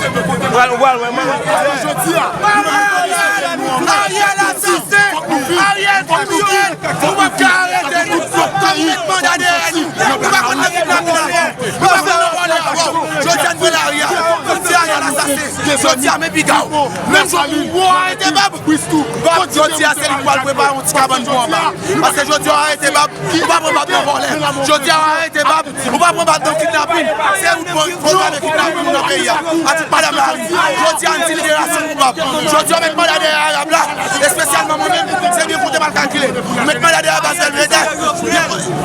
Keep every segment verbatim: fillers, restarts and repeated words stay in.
Ou pral, ou pral wè mwen. Jodi a, nou menm nou konnen se nou anmè. Ariel asasen! Ariel kriminèl! Ou p ap ka arete nou! Kòm met manda dèyè nou! Nou pa konn nan kidnapin nan fè! Nou pa konn nan vòlè avè w! Jodi a nou pran lari a! Jodi a Ariel asasen! Jodi a men piga w! Menm jan ou arete Bab! Bab, jodi a se li k pral prepare yon ti kabann pou anba! Paske jodi a w arete Bab! Ou pa pran Bab nan vòlè! Jodi a w arete Bab! Ou pa pran Bab nan kidnapin. Se ou ki pwograme kidnapin nan peyi a. Atik madanm la ri. Jodi a n di liberasyon pou Bab. Jodi a met manda dèyè Arab la. Espesyalman mwen menm, se byen konte m al kalkile. Met manda dèyè Baz Belvedè.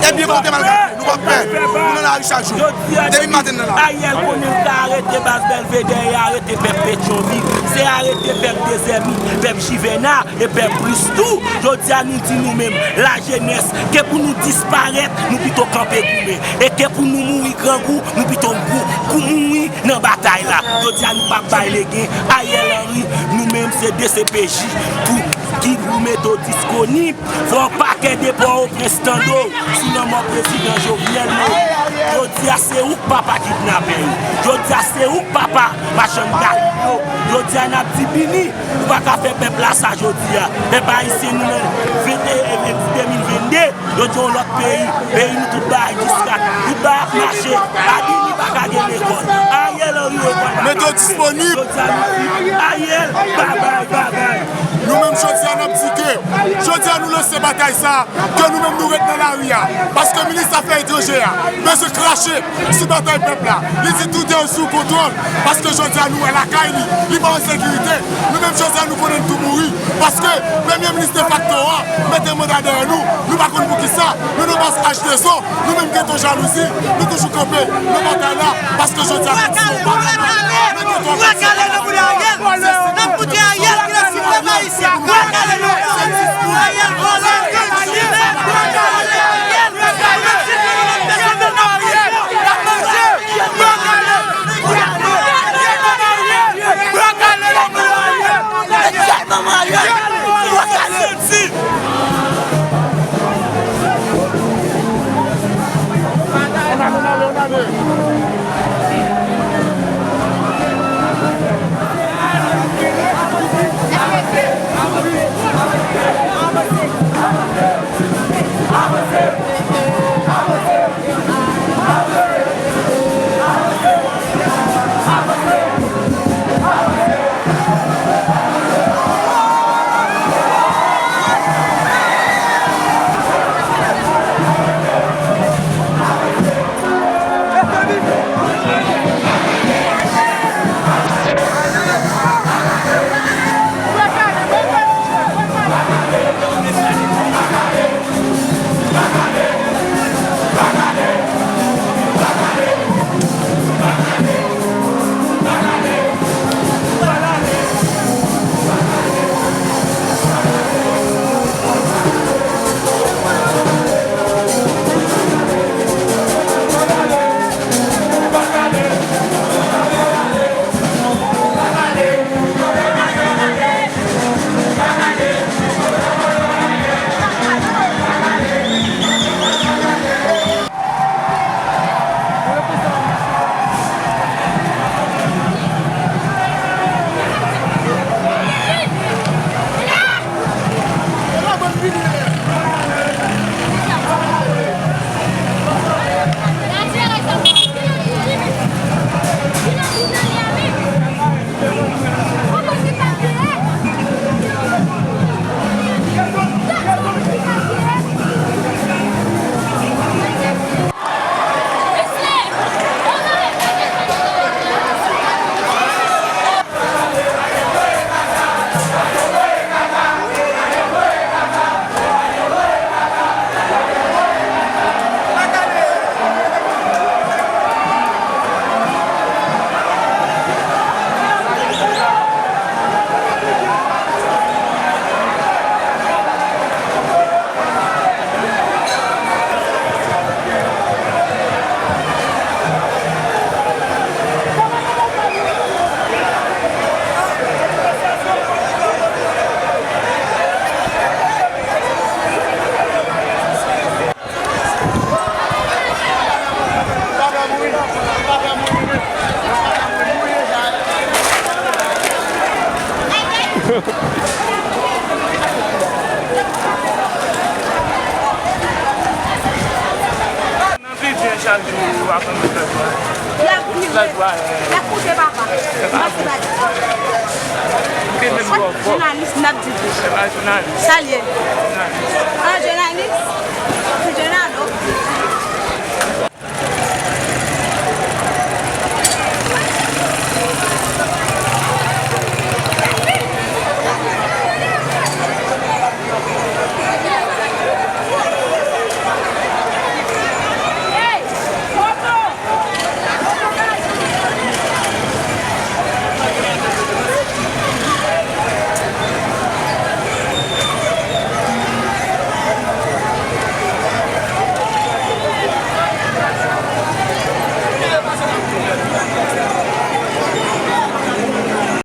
E byen konte m al kalkile. Nou p ap pè. Nou nan lari chak jou. Depi maten n nan lari. Ariel konnen l ka arete Baz Belvedè e arete pèp Petyonvil. Se arete pèp Dezèmi, pèp Jivèna. E pèp plis tou, jodi a nou di nou menm, lajenès, ke pou nou disparèt, nou pito kanpe goumen. E ke pou nou mouri grangou, nou pito gou, kou mouri nan batay la. Jodi a nou p ap bay legen, Ariel Henry, nou menm se D C P J pou ki pou mete w disponib. Fò pakè de Pòtoprens tande w sou lanmò prezidan Jovenel Moïse. Jodi a se ou k papa kidnapè yo. Jodi a se ou k papa machann gad yo. Jodi a n ap di Bini, ou pa ka fè pèp la sa jodi a. Pèp ayisyen nou nan venteyen, de mil vennde, yo di yon lòt peyi, peyi nou tout bagay diskak, tout bagay ap mache. Pa Bini pa ka gen lekòl. Ariel Henry lekòl pa ka. Mete w disponib. Jodi a nou di Ariel, babay, babay. Nou menm jodi a n ap di ke jodi a nou lanse batay sa a, ke nou menm nou ret nan lari a. Paske minis afè etranjè a bezwen krache sou batay pèp la. Li di tout est sous contrôle. Paske jodi a nou wè lakay li, li pa an sekirite. Nou menm jodi a nou konnen n tou mouri. Paske premye minis defakto a mete manda dèyè nou. Nou pa konn poukisa. Nou nan baz H de O. Nou menm gen ton jalouzi, nou toujou kanpe nan batay la, paske jodi a kondisyon pa nòmal. Men gen ton kondisyon pa nòmal. N ap koute Ariel, ki nan sistèm ayisyen. Ariel vòlè, Ariel vòlè, Ariel vòlè, Ariel vòlè, Ariel vòlè, Ariel vòlè. Nan vivyen chak jou, w ap anvi fè bagay. L ap vire. L ap koute papa. M ap di bagay. Jounalis, n ap di. Jounalis. Sa l ye? Jounalis. Ah, jounalis? Se jounalis.